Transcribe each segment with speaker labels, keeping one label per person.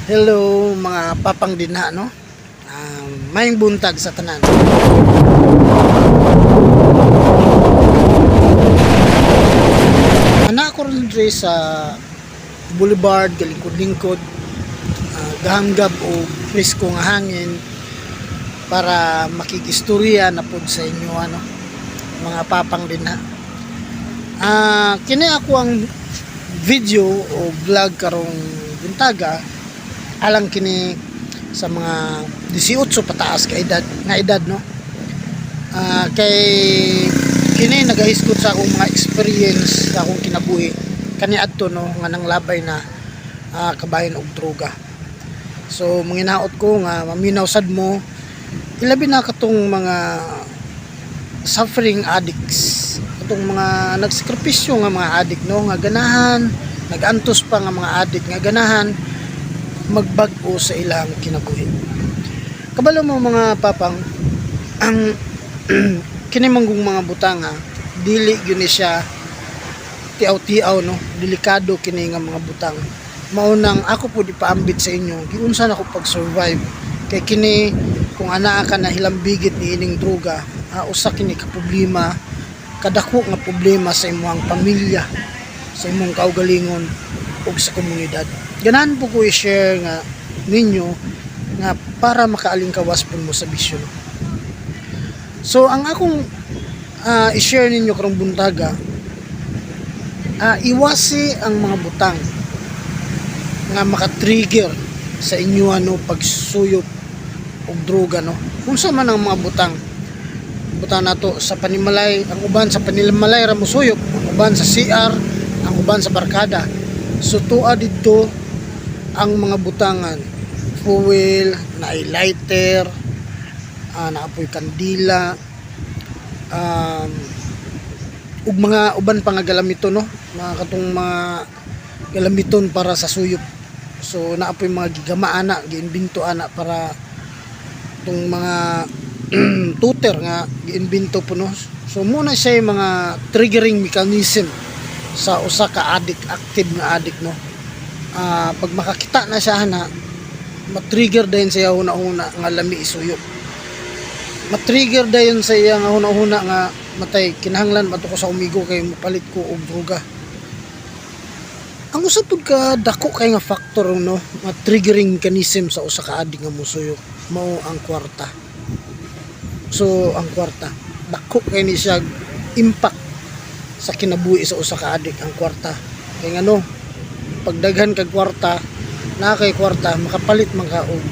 Speaker 1: Hello, mga papang dinha, no. Maayong buntag sa tanan. Ana ko rin diri sa boulevard, galingkod-lingkod, gahanggab og presko nga hangin para makikistorya na pod sa inyo, ano, mga papang dinha. Kini ako ang video o vlog karong buntaga, alang kini sa mga 18 pataas ka edad nga edad, no. Kay kini nagahisgot sa akong mga experience sa akong kinabuhi kaniadto, no, nga nanglabay na kabahin og droga. So manginaot ko nga maminaw sad mo, ilabi na katong mga suffering addicts, katong mga nagsakripisyo nga mga addict, no, nga ganahan nagantos pa nga mga addict nga ganahan magbag-o sa ilang kinabuhi. Kabalo mo, mga papang, ang kini manggong mga butanga, dili gyud ni siya tiaw-tiaw, no. Delikado kini nga mga butang. Mao nang ako pud ipaambit sa inyo giunsa na ko pag-survive, kay kini kung anaa ka na hilambigit ni ining droga, usa kini ka problema, kadako nga problema sa imong pamilya, sa imong kaugalingon ug sa komunidad. Ganahan po ko i-share nga ninyo nga para makaalingkawas pud mo sa bisyo, no? So ang akong i-share ninyo karong buntaga, iwasi ang mga butang nga maka-trigger sa inyo, ano, pagsuyop og droga, no. Kung sa man ang mga butang butang nato sa panimalay, ang uban sa panimalay ra mosuyop, ang uban sa CR, ang uban sa barkada. So tua didto ang mga butangan, fuel, naay lighter, naapoy kandila, ug mga uban pa nga galamiton, no, mga katong mga galamiton para sa suyop. So naa poy mga gigama ana, giimbento ana para tong mga tuter nga giimbento po, no. So muna siya yung mga triggering mechanism sa usa ka addict, active nga addict, no. Pag makakita na siya ana, matrigger dayon sa iya huna-huna nga lami isuyop, matrigger dayon sa iya nga huna-huna nga matay, kinahanglan ba to ko sa umigo kay mopalit ko og droga. Ang usa pud ka dako kay nga factor, no, nga triggering mechanism sa usa ka addict nga mosuyop, mao ang kwarta. So ang kwarta, dako kay ni siya impact sa kinabuhi sa usa ka addict, ang kwarta. Kay ngano, pag daghan kag kwarta, naa kay kwarta, makapalit man ka og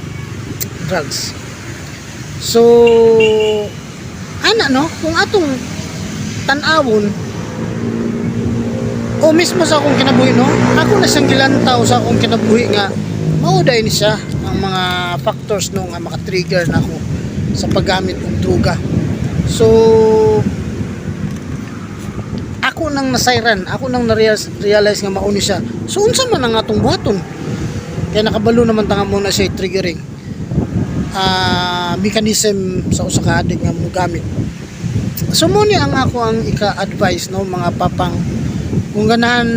Speaker 1: drugs. So ana, no, kung atong tan-awon o mismo sa akong kinabuhi, no, ako na siyang gilantaw sa akong kinabuhi nga mao dayon ni siya ang mga factors, no, nga maka-trigger na ako sa paggamit og droga. So ako nang nasayran, ako nang na-realize nga mao ni siya. So unsa man ang atong buhaton kay nakabalo naman ta nga mao na siya triggering mechanism sa usa ka addict nga mogamit. So mo ni ang ako ang ika-advise, no, mga papang, kung ganahan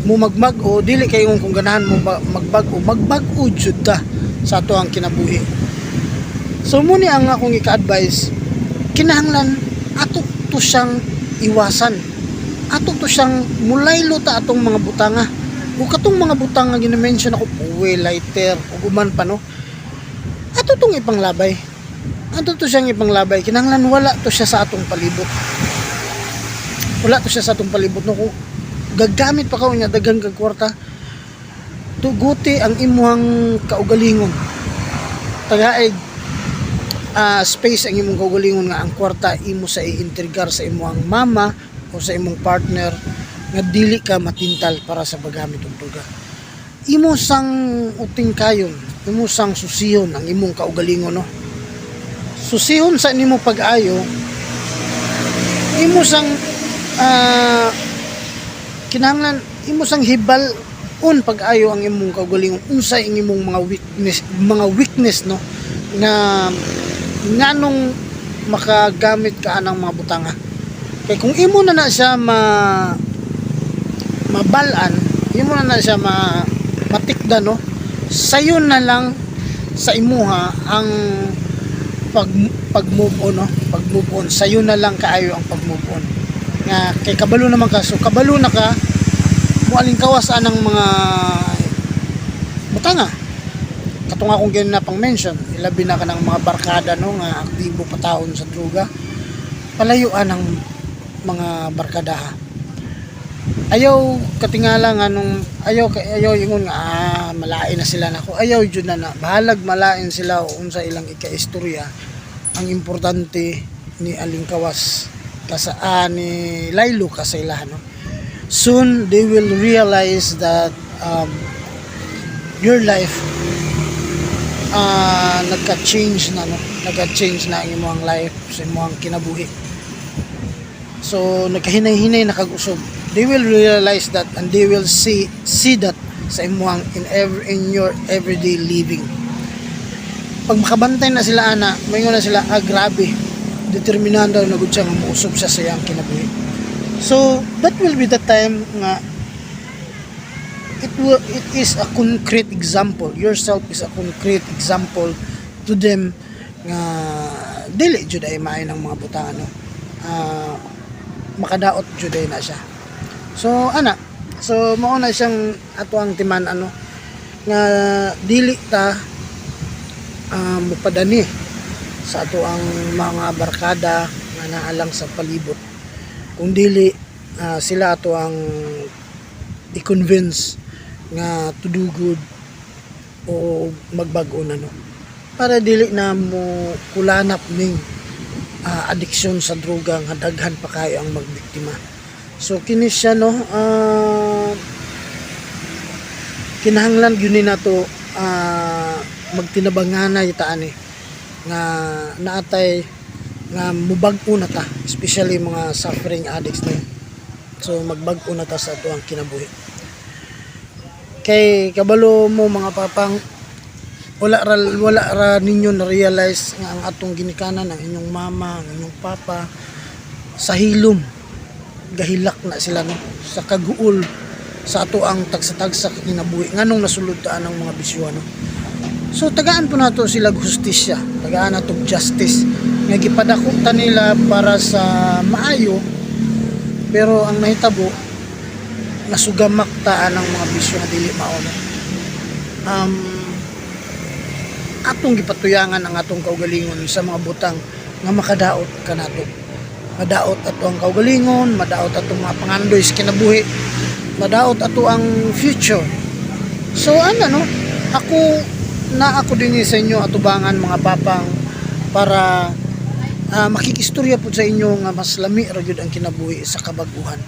Speaker 1: mo magmag o dili kayo, kung ganahan mo magbag-o, magbag-o jud ta sa ato ang kinabuhi. So mo ni ang akong ika-advise, kinahanglan ato to siyang iwasan, ato to siyang mulaylo ta atong mga butanga, ug katong mga butanga gina-mention ako, puwe, lighter ug uban pa, no, ato tong ipanglabay, ato to siyang ipanglabay. Kinahanglan wala to siya sa atong palibot, wala to siya sa atong palibot, no. Kung gagamit pa ka unya daghan kag kwarta, tuguti ang imuhang kaugalingon, tagaig space ang imong kaugalingon nga ang kwarta imo sa iintrigar sa imong mama o sa imong partner nga dili ka matintal para sa paggamit og droga. Imo sang uting kayon, imo sang susihon ang imong kaugalingon, no. Susihon sa nimo pag-ayo, imo sang kinahanglan imo sang hibal-on pag-ayo ang imong kaugalingon, unsa ang imong mga weakness, no, nga nganong makagamit ka anang mga butanga. Kay kung imo na na siya mabalaan, imo na na siya matikda, no. Sayon na lang sa imuha ang pag pag move on, no? Pag move on, sayo na lang kaayo ang pag move on nga kay kabalo naman ka. So kabalo na ka moaling kawas anang mga butanga katong akong ganun na pang mention, ilabi na ka ng mga barkada, no, nga aktibo pataon sa droga. Palayuan ang mga barkadaha. Ayaw katingala nga nung ayaw ayaw ingon nga, "Ah, malain na sila nako." Ayaw jud na na bahalag malain sila o unsa ilang ikaistorya. Ang importante ni alingkawas ka sa ni laylo ka sa ilahan, no? Soon they will realize that your life nagka-change na, no? Nagka-change na ang imong life sa imong kinabuhi. So nagkahinay-hinay nakag-usog. They will realize that and they will see that sa imong in your everyday living. Pag makabantay na sila ana, moingon na sila, "Ah, grabe, determinado na gud siya nga muusog siya sa iyang kinabuhi." So that will be the time nga it is a concrete example. Yourself is a concrete example to them nga dili jud ay maayo ng mga butang, ano, makadaot jud ay na siya. So ana, so mao na siyang ato ang timan, ano, nga dili ta mupadani sa ato ang mga barkada nga naalang sa palibot, kung dili sila ato ang i-convince nga to do good o magbag-o na, no, para dili na mo kulanap ning addiction sa droga nga daghan pa kayo ang magbiktima. So kini siya, no, kinahanglan gyud ni nato magtinabanganay ta ani nga naatay nga mubag-o na ta, especially mga suffering addicts, no? So magbag-o na ta sa ato ang kinabuhi kay kabalo mo, mga papang, wala ra ninyo na realize nga ang atong ginikanan, ang inyong mama, ang inyong papa, sa hilom gahilak na sila, no, sa kaguol sa ato ang tagsa-tagsa kinabuhi nganong nasulod ta ang mga bisyo, no? So tagaan po nato sila hustisya, tagaan nato justice nga gipadako ta nila para sa maayo, pero ang nahitabo nasugamak ta ang mga bisyo nga dili mao, no? Atong gipatuyangan ang atong kaugalingon sa mga butang nga makadaot kanato. Madaot ato ang kaugalingon, madaot atong mga pangandoy sa kinabuhi, madaot ato ang future. So ano, no, ako na ako din sa inyo atubangan, mga papang, para makikistorya po sa inyo nga mas lami ra gyud ang kinabuhi sa kabaguhan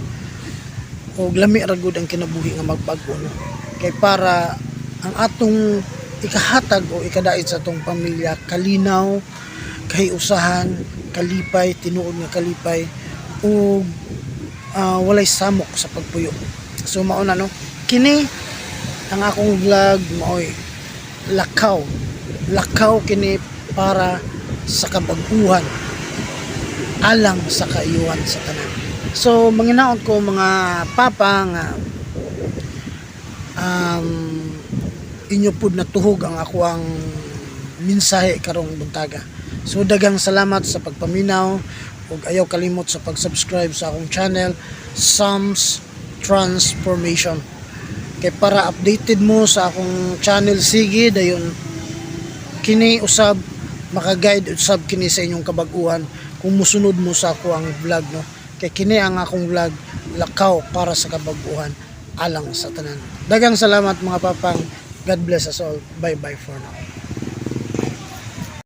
Speaker 1: o lami ra gyud ang kinabuhi nga magbag-o, no? Kay para ang atong ikahatag o ikadait sa atong pamilya kalinaw, kahiusahan, kalipay, tinuod nga kalipay ug walay samok sa pagpuyo. So mao na, no? Kini ang akong vlog maoy lakaw. Lakaw kini para sa kabag-uhan alang sa kaayuhan sa tanan. So manginaot ko, mga papa, nga inyo pud natuhog ang ako ang mensahe karong buntaga. So daghang salamat sa pagpaminaw ug ayaw kalimot sa pag-subscribe sa akong channel, Sam's Transformation, kay para updated mo sa akong channel. Sige dayon, kini usab maka-guide usab kini sa inyong kabag-uhan kung musunod mo sa ako ang vlog, no? Kay kini ang akong vlog, lakaw para sa kabag-uhan alang sa tanan. Daghang salamat, mga papang. God bless us all. Bye bye for now.